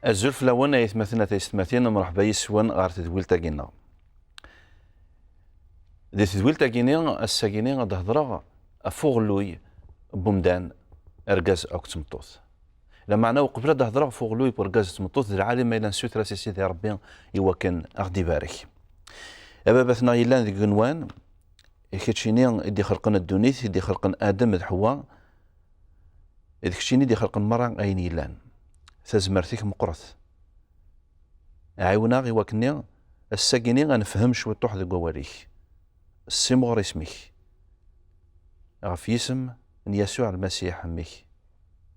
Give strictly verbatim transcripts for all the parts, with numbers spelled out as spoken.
Azul fell-awen, ay atmaten, a taysetmatin, mreḥba yis-wen ɣer tedwilt-agi-nneɣ. Di tedwilt-agi-nni, ass-agi-nni, ad d-hedreɣ ɣef uɣelluy n wemdan, argaz akked tmeṭṭut. Lameɛna, uqbel ad d-hedreɣ ɣef uɣelluy n urgaz d tmeṭṭut, d lɛali ma yella nessuter-as i Sidi Ṛebbi i wakken a ɣ-d-ibarek. A Baba-tneɣ yellan deg igenwan, i keččini i d-ixelqen ddunit, i d-ixelqen Adem d Ḥewwa, d keččini i d-ixelqen merra ayen yellan. Tazmert-ik meqqret. Ɛiwen-aɣ i wakken-nni ass-agi-nni ad nefhem cwiṭuḥ deg wawal-ik. Ssimɣur isem-ik. Ɣef yisem n Yasuɛ Lmasiḥ, mmi-k.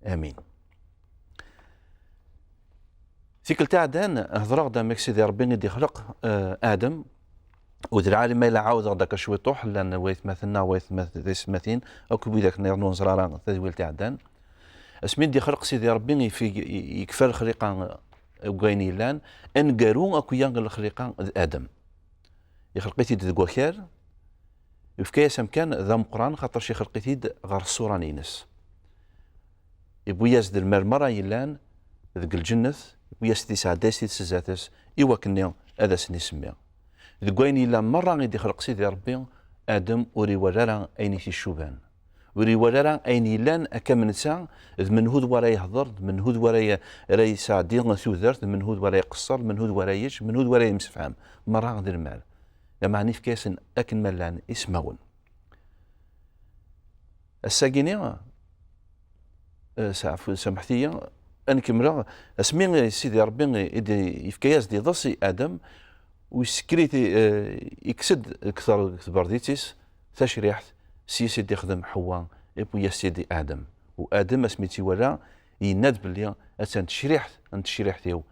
Amin. Tikkelt iɛeddan, hedreɣ-d amek Sidi Ṛebbi i d-ixleq, eh, Adem, u d lɛali ma yella ɛawdeɣ-d akka cwiṭuḥ, llan waytmaten-nneɣ, waytmat-, taysetmatin, akk widak nniḍen ur neẓri ara tadwilt iɛeddan. Asmi d-ixleq Sidi Ṛebbi, yef-, yekfa lexliqa deg wayen yellan, aneggaru akk-ya n lexliqa d Adem. Ixleq-it-id deg wakal, yefka-yas amkan d ameqqran, xaṭerc ixleq-it-id ɣer ṣṣura-ines. Yewwi-yas-d lmal merra yellan deg lǧennet, yewwi-yas-t, yesɛedda-yas-t-id s zdat-s, i wakken-nni ad asen-isemmi. Deg wayen yellan merra i d-ixleq Sidi Ṛebbi, Adem ur iwala ara ayen i t-icuban. Ur iwala ara ayen yellan akka am netta, d menhu d wara yehder, d menhu d wara y-, ara yesɛeddi tudert, d menhu d wara iqeṣṣer, d menhu d wara yečč, d menhu d wara yemsefham. Merra d lmal. Lameɛna yefka-yasen akken ma llan ismawen. Ass-agi-nni, eh, saɛfu-, samḥet-iyi, ad n-kemmleɣ. Asmi Sidi Ṛebbi i d-, yefka-yas-d iḍes i Adem, u yessekker-it, eh, ikkes-d deg ter-, deg tberdit-is tacriḥt, s yis i d-ixdem Ḥewwa, iwwi-yas-tt-id i Adem. U Adem, asmi tt-iwala, yenna-d belli attan tecriḥt n tecriḥt-iw,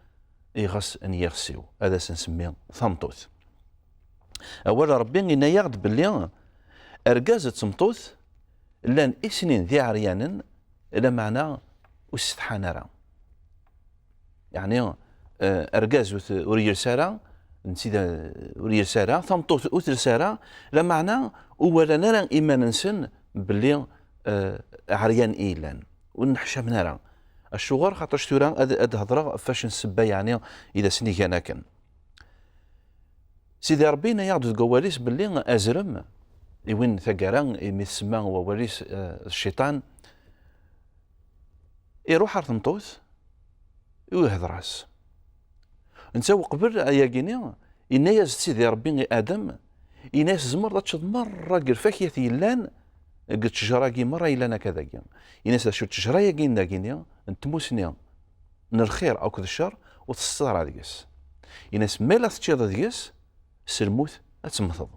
iɣes n yiɣes-iw, ad as-nsemmi tameṭṭut. Awal n Ṛebbi yenna-yaɣ-d belli argaz d tmeṭṭut llan i snin d iɛeryanen, lameɛna ur ssetḥan ara. Yeɛni, eh, argaz ur t-, ur yelsi ara, netta d, ur yelsi ara, tameṭṭut ur telsi ara, lameɛna ur walan ara iman-nsen belli, eh, ɛeryan i llan, ur nneḥcamen ara. Acuɣer? Xaṭerc tura ad, ad d-hedreɣ ɣef wacu n ssebba, yeɛni, i d asen-igan akken. Sidi Ṛebbi yenna-yaɣ-d deg wawal-is belli azrem, i win taggara imi tsemma wawal-is, eh, d cciṭan, iruḥ ar tmeṭṭut, u ihder-as. Netta uqbel ayagi-nni, yenna-yas-d Sidi Ṛebbi i Adam, yenna-yas: "Tzemreḍ ad teččeḍ merra deg lfakya yellan deg ttejṛa-agi merra yellan akka dagi." Yenna-yas: "D acu ttejṛa-agi n dagi-nni, n tmusni n lxir akked cceṛ, ur tsetteḍ ara deg-s." Yenna-yas: "Ma yella teččiḍ deg-s, s lmut ad temmteḍ."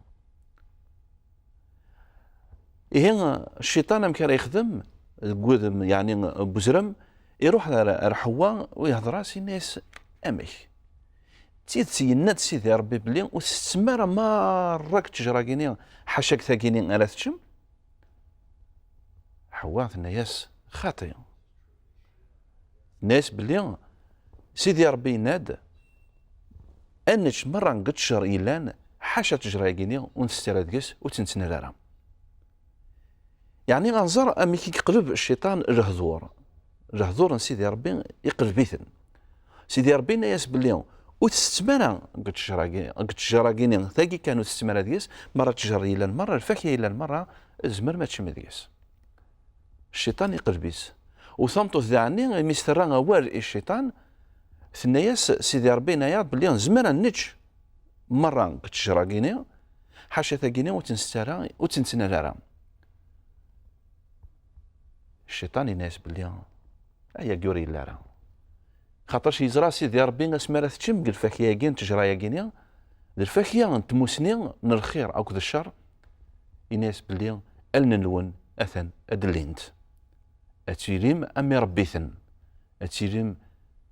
Ihi, cciṭan amek ara yexdem deg wudem, yeɛni n uzrem, iruḥ ar, ar Ḥewwa u ihder-as, yenna-yas: "Amek? D tidet yenna-d Sidi Ṛebbi belli ur tsettem ara merra deg ttejṛa-agi-nni, ḥaca deg tagi-nni ara teččem?" Ḥewwa tenna-yas: "Xaṭi." Tenna-yas belli Sidi Ṛebbi yenna-d ad nečč merra deg ttejṛa yellan, ḥaca ttejṛa-agi-nni ur ntett ara deg-s, ur tt-nettnal ara. Yeɛni, ad nẓer amek i yeqleb cciṭan lehdur. Lehdur n Sidi Ṛebbi iqleb-iten. Sidi Ṛebbi yenna-yas belli ur tsettem ara deg ttejṛa-agi, deg ttejṛa-agi-nni, tagi kan ur tsettem ara deg-s, merra ttejṛa yellan merra, lfakya yellan merra, tzemrem ad teččem deg-s. Cciṭan iqleb-itt. U tameṭṭut daɛni, imi s-terra awal i cciṭan, tenna-yas: "Sidi Ṛebbi yenna-yaɣ-d belli nezmer ad nečč merra deg ttejṛa-agi-nni, ḥaca tagi-nni ur tt-nett ara, ur tt-nettnal ara." Cciṭan yenna-yas belli ayagi ur yelli ara. Xaṭerc yeẓra Sidi Ṛebbi asmi ara teččem deg lfakya-agi n ttejṛa-agi-nni, d lfakya n tmusni n lxir akked cceṛ, yenna-yas belli allen-nwen atan ad llint. Ad tilim am iṛebbiten, ad tilim,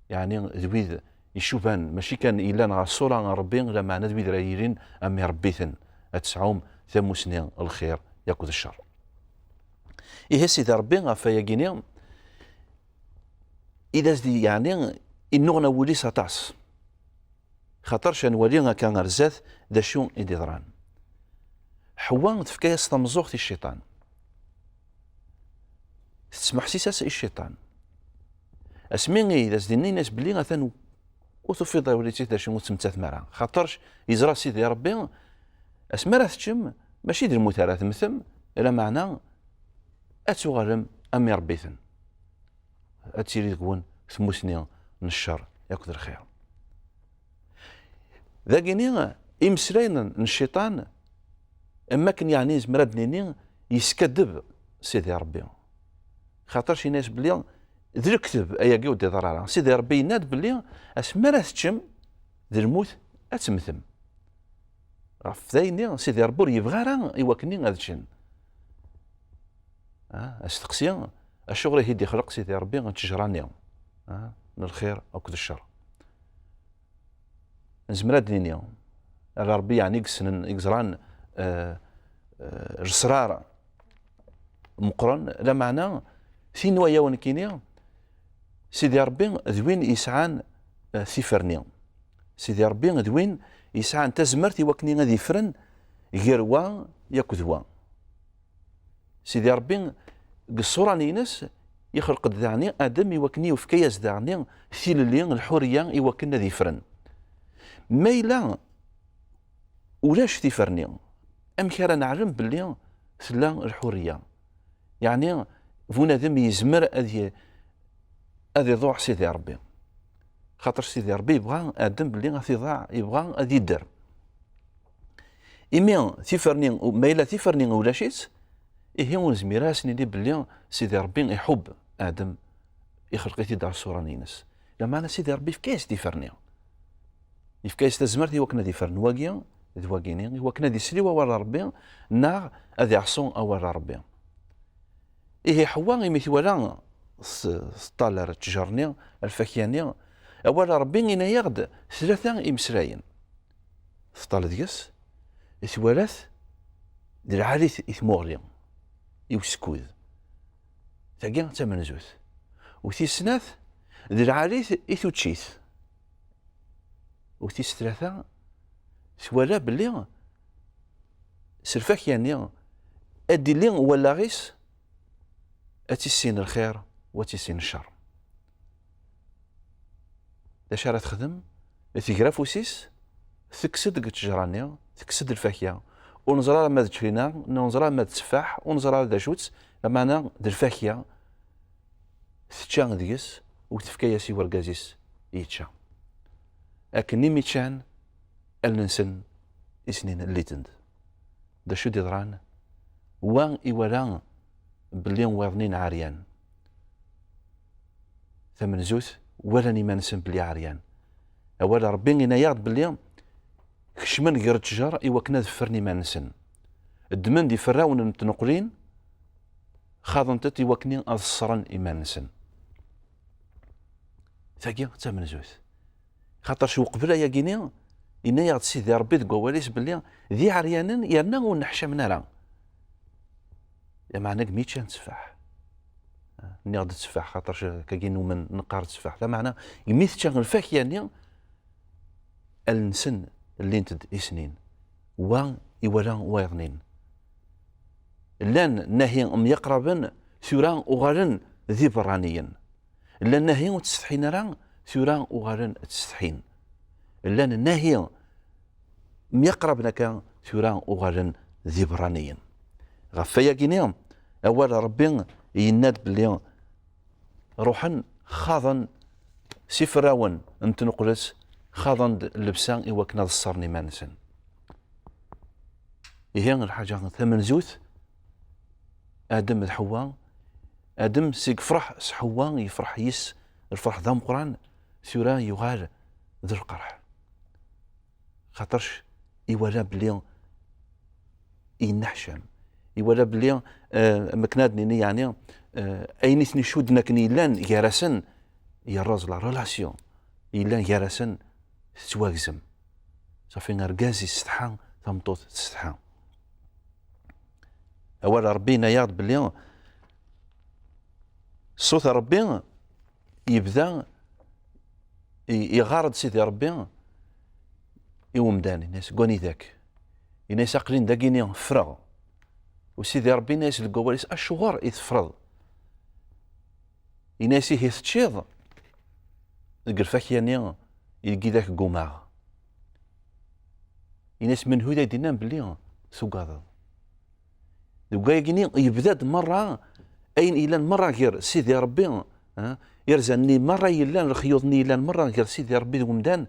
yeɛni, d wid icuban, mačči kan yellan ɣer ṣṣura n Ṛebbi, lameɛna d wid ara yilin am iṛebbiten, ad tesɛum tamusni n lxir akked cceṛ. Ihi Sidi Ṛebbi ɣef wayagi-nni, i d as-d-, yeɛni, innuɣna wul-is aṭas. Xaṭerc ad nwali akka ar zdat d acu i d-iḍran. Ḥewwa tefka-yas tameẓẓuɣt i cciṭan. Tettmeḥsis-as i cciṭan. Asmi i d as-d-inna, ini-as belli atan ur tufiḍ awal-is d acu, ur tettmettatem ara. Xaṭerc yeẓra Sidi Ṛebbi, asmi ara teččem, mačči d lmut ara temmtem, lameɛna ad tuɣalem am iṛebbiten. Ad tili deg-wen tmusni n cceṛ akked lxir. Dagini, imeslayen n cciṭan, am wakken yeɛni nezmer ad d-nini, yeskaddeb Sidi Ṛebbi. Xaṭerc yenna-yas belli d lekdeb, ayagi ur d-iḍer ara. Sidi Ṛebbi yenna-d belli asmi ara teččem, d lmut ad temmtem. Ɣef dayni, Sidi Ṛebbi ur yebɣi ara i wakken ad ččen. Ah, asteqsi, acuɣer ihi d-ixleq Sidi Ṛebbi ttejṛa-nni, ah, n lxir akked cceṛ? Nezmer ad d-nini, ala Ṛebbi yeɛni i yessnen, i yeẓran, eh, eh, lesrar meqqren, lameɛna tin waya nekkini, Sidi Ṛebbi d win yesɛan, eh, tiferni. Sidi Ṛebbi d win yesɛan tazmert i wakken ad ifren gar wa akked wa. Sidi Ṛebbi, deg ṣṣura-ines, ixleq-d daɣni Adem i wakken yefka-yas daɣni tilelli, lḥuriya, i wakken ad ifren. Ma yella ulac tiferni, amek ara neɛlem belli tella lḥuriya? Yeɛni, bunadem yezmer ad y-, ad iḍuɛ Sidi Ṛebbi. Xaṭer Sidi Ṛebbi yebɣa Adem belli ad t-iḍaɛ, yebɣa ad idder. Imi tiferni, ma yella tiferni ulac-itt, ihi ur nezmir ara ad s-nini belli Sidi Ṛebbi iḥubb Adem, ixleq-it-id ɣer ṣṣura-ines. Lameɛna Sidi Ṛebbi yefka-yas tiferni. Yefka-yas tazmert i wakken ad ifren wagi d wagini, i wakken ad isel i wawal n Ṛebbi, neɣ ad iɛṣu awal n Ṛebbi. Ihi Ḥewwa, imi twala s-, teṭṭal ar ttjer-nni, ar lfakya-nni, awal n Ṛebbi yenna-yaɣ-d tlata imeslayen. Teṭṭal deg-s, twala-t d lɛali-t i tmuɣli, i usekkud. Tagi d tamenzut. U tis snat, d lɛali-t i tuččit. U tis tlata, twala belli s lfakya-nni ad d-illi wallaɣ-is, ad tissin lxir u ad tissin ccer. D acu ara texdem? Tger afus-is, tekkes-d deg ttejra-nni, tekkes-d lfakya. Ur neẓri ara ma d ččina, ur neẓri ara ma d tteffaḥ, ur neẓri ara d acu-tt, lameɛna d lfakya. Tečča deg-s u tefka-yas i wergaz-is yečča. Akken imi ččan, allen-nsen i snin lliten-d. D acu i d-yeḍran? Wa iwala belli wayeḍnin ɛeryan. Tamenzut, walan iman-nsen belli ɛeryan. Awal Ṛebbi yenna-yaɣ-d belli kecmen ger ttjer i wakken ad ffren iman-nsen. Ddmen-d iferrawen n tneqlin, xaḍen-tent i wakken ad ṣṣren iman-nsen. Tagi d tamenzut. Xaṭer s uqbel ayagini, yenna-yaɣ-d Sidi Ṛebbi deg wawal-is belli d iɛeryanen yerna ur nneḥcamen ara. Lameɛna deg mi ččan tteffaḥ. Nniɣ-d tteffaḥ, xaṭer kagi numen neqqar tteffaḥ. Lameɛna, deg mi tečča lfakya-nni, allen-nsen llint-d i snin. Wa iwala wayeḍnin. Llan nahi myaqraben, tura uɣalen d iberraniyen. Llan nahi ur ttsetḥin ara, tura uɣalen ttsetḥin. Llan nahi myaqraben akka, tura uɣalen d iberraniyen. Ɣef wayagini, awal Ṛebbi yenna-d belli ruḥen xaḍen s iferrawen n tneqlet, xaḍen-d llebsa i wakken ad ṣṣren iman-nsen. Ihi lḥaǧa tamenzut, Adem d Ḥewwa, Adem seg yefreḥ s Ḥewwa, yefreḥ yis lferḥ d ameqqran, tura yuɣal d lqerḥ. Xaṭerc iwala belli yenneḥcam, iwala belli, eh, am akken ad nini, yeɛni, eh, ayen i ten-icudden akken yellan gar-asen, yerreẓ la relation yellan gar-asen, tettwagzem. Safi, argaz yessetḥa, tameṭṭut tessetḥa. Awal Ṛebbi yenna-yaɣ-d belli ṣṣut Ṛebbi yebda i-, iɣar-d Sidi Ṛebbi i umdan, yenna-yas, deg wanida-k? Yenna-yas, aql-in dagini, ffreɣ. U Sidi Ṛebbi yenna-yas deg wawal-is, acuɣer i teffreḍ? Yenna-yas, ihi teččiḍ? deg lfakya-nni i deg i d ak-ggumaɣ. Ini-as, menhu i d ak-d-innan belli tugadeḍ? Deg wayagi-nni yebda-d merra ayen yellan merra gar Sidi Ṛebbi, ha, irzan-nni merra yellan, lexyuḍ-nni yellan merra gar Sidi Ṛebbi d wemdan,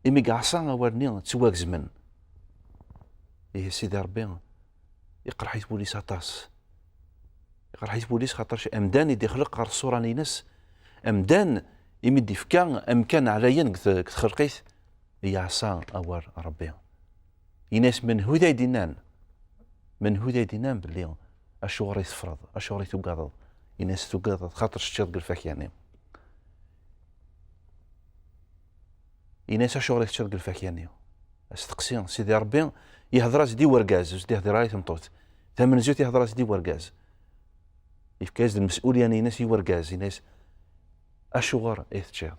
imi yeɛṣa awal-nni ttwagezmen. Ihi Sidi Ṛebbi iqerḥ-it wul-is aṭas. Iqerḥ-it wul-is xaṭer amdan i d-ixleq ɣer ṣṣura-ines, amdan imi d-ifka amkan ɛlayen deg t-, deg txelqit, yeɛṣa awal Ṛebbi. Ini-as, menhu i d ak-d-innan? Menhu i d ak-d-innan belli acuɣer i teffreḍ, acuɣer i tugadeḍ? Ini-as, tugadeḍ xaṭer teččiḍ deg lfakya-nni. Ini-as, acuɣer i teččiḍ deg lfakya-nni? Asteqsi, Sidi Ṛebbi ihder-as-d i wergaz, ur s-d-ihdir ara i tmeṭṭut. Tamenzut ihder-as-d i wergaz. Yefka-as-d lmes'ulya-nni, ini-as i wergaz, ini-as, acuɣer i teččiḍ?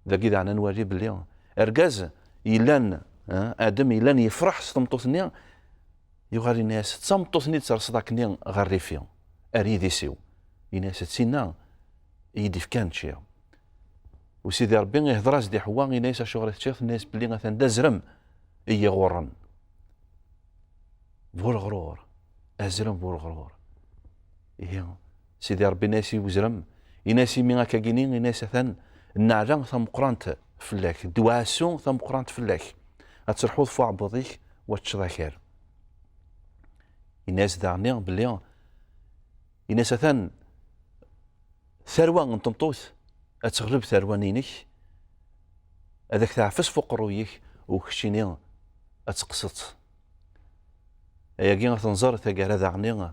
Dagi daɣen ad nwali belli argaz yellan, eh, Adem yellan yefreḥ s tmeṭṭut-nni, yuɣal ini-as, d tameṭṭut-nni i d-terseḍ akkenni ɣer rrif-i, ar yidis-iw. Ini-as, d tinna i yi-d-ifkan ččiɣ. U Sidi Ṛebbi ihder-as-d i Ḥewwa, ini-as, acuɣer i teččiḍ? Tenna-as belli atan d azrem i yi-iɣurren. Bu leɣrur, azrem bu leɣrur. Ihi, Sidi Ṛebbi ini-as i uzrem, ini-as, imi akkagini, ini-as, atan nneɛla tameqqrant fell-ak, ddwaɛsu tameqqrant fell-ak, ad terḥuḍ f uɛebbuḍ-ik, u ad teččeḍ akal. Ini-as daɣen belli, ini-as, atan tarwa n tmeṭṭut ad teɣleb tarwa-inek, ad ak-teɛfes f uqerruy-ik, u keččini ad teqqseḍ. Ayagi ad t-nẓer taggara daɣen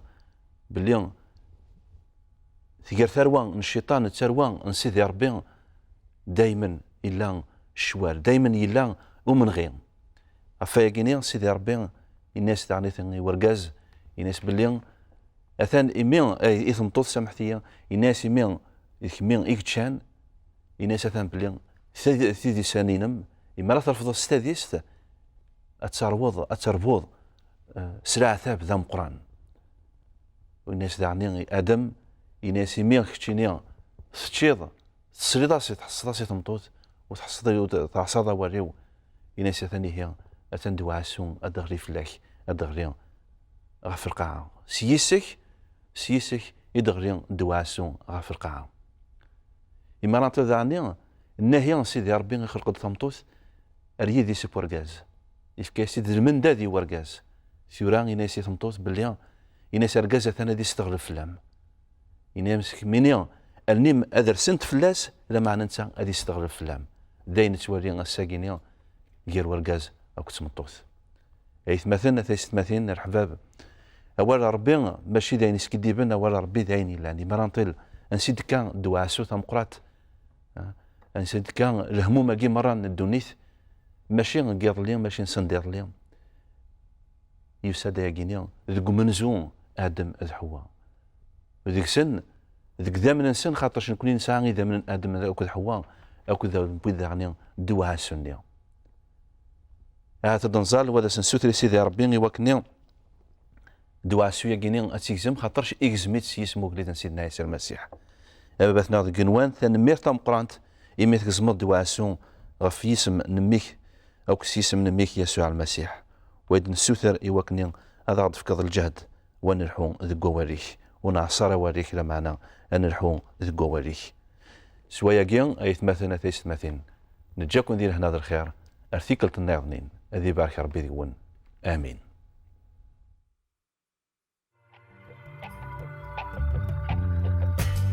belli tger tarwa n cciṭan d tarwa n Sidi Ṛebbi, daymen yella ccwal, daymen yella umenɣi. Ɣef wayagi-nni, Sidi Ṛebbi ini-as daɣen i wergaz, ini-as belli atan imi, ay, i tmeṭṭut, samḥet-iyi, ini-as, imi d kemmi i yeččan, ini-as atan belli tid-, tidisan-inem, imi ara terfdeḍ s tadist, ad terwuḍ, ad terbuḍ, eh, s leɛtab d ameqqran. Ini-as daɣen i Adem, ini-as, imi keččini teččiḍ, tesliḍ-as, tḥesseḍ-as i tmeṭṭut, u tḥesseḍ, u teɛṣaḍ awal-iw, ini-as, atan ihi, atan ddwaɛsu ad d-teɣli fell-ak, ad d-teɣli ɣef lqaɛa. S yis-k, s yis-k i d-teɣli ddwaɛsu ɣef lqaɛa. Imi ara nṭiḍ daɣen, nnahi Sidi Ṛebbi ixleq-d tameṭṭut ar yidis n wergaz. Yefka-yas-id d lmendad i wergaz. Tura, ini-as i tmeṭṭut belli, ini-as, argaz atan ad isteɣleb fell-am. Ini-as, kemmini, allen-im ad rsent fell-as, lameɛna netta ad isteɣleb fell-am. D ayen nettwali ass-agi-ni gar wergaz akked tmeṭṭut. Aytmaten, a taysetmatin, a leḥbab, awal Ṛebbi mačči d ayen iskiddiben, awal Ṛebbi d ayen yellan. Imi ara nṭil, ansi d-tekka ddwaɛsu tameqqrant, ah, ansi d-tekka lehmum-agi merra n ddunit, mačči deg iḍelli, mačči n send iḍelli. Yusa-d ayagi-ni deg umenzu Adem d Ḥewwa. Deg-sen, deg idammen-nsen, xaṭerc nekni nesɛa idammen n Adem akked Ḥewwa, akked wid daɣen ddwaɛsu-nni. Ahat ad nẓal, wa d asensuter i Sidi Ṛebbi i wakken ddwaɛsu-yagi-ni ad tt-igzem, xaṭerc igzem-itt s yisem ugellid n Sidna Ɛisa Lmasiḥ. A Baba-tneɣ deg igenwan, tanemmirt tameqqrant imi tgezmeḍ ddwaɛsu ɣef yisem n mmi-k akked s yisem n mmi-k Yasuɛ Lmasiḥ. Wa i d-nessuter i wakken ad aɣ-d-tefkeḍ lǧehd, wa nelḥu deg wawal-ik, ur neɛṣer awal-ik, lameɛna ad nelḥu deg wawal-ik. S wayagi, aytmaten, a taysetmatin, neǧǧa-ken di lehna d lxir, ar tikkelt nniḍen, ad ibarek Ṛebbi deg-wen. Amin.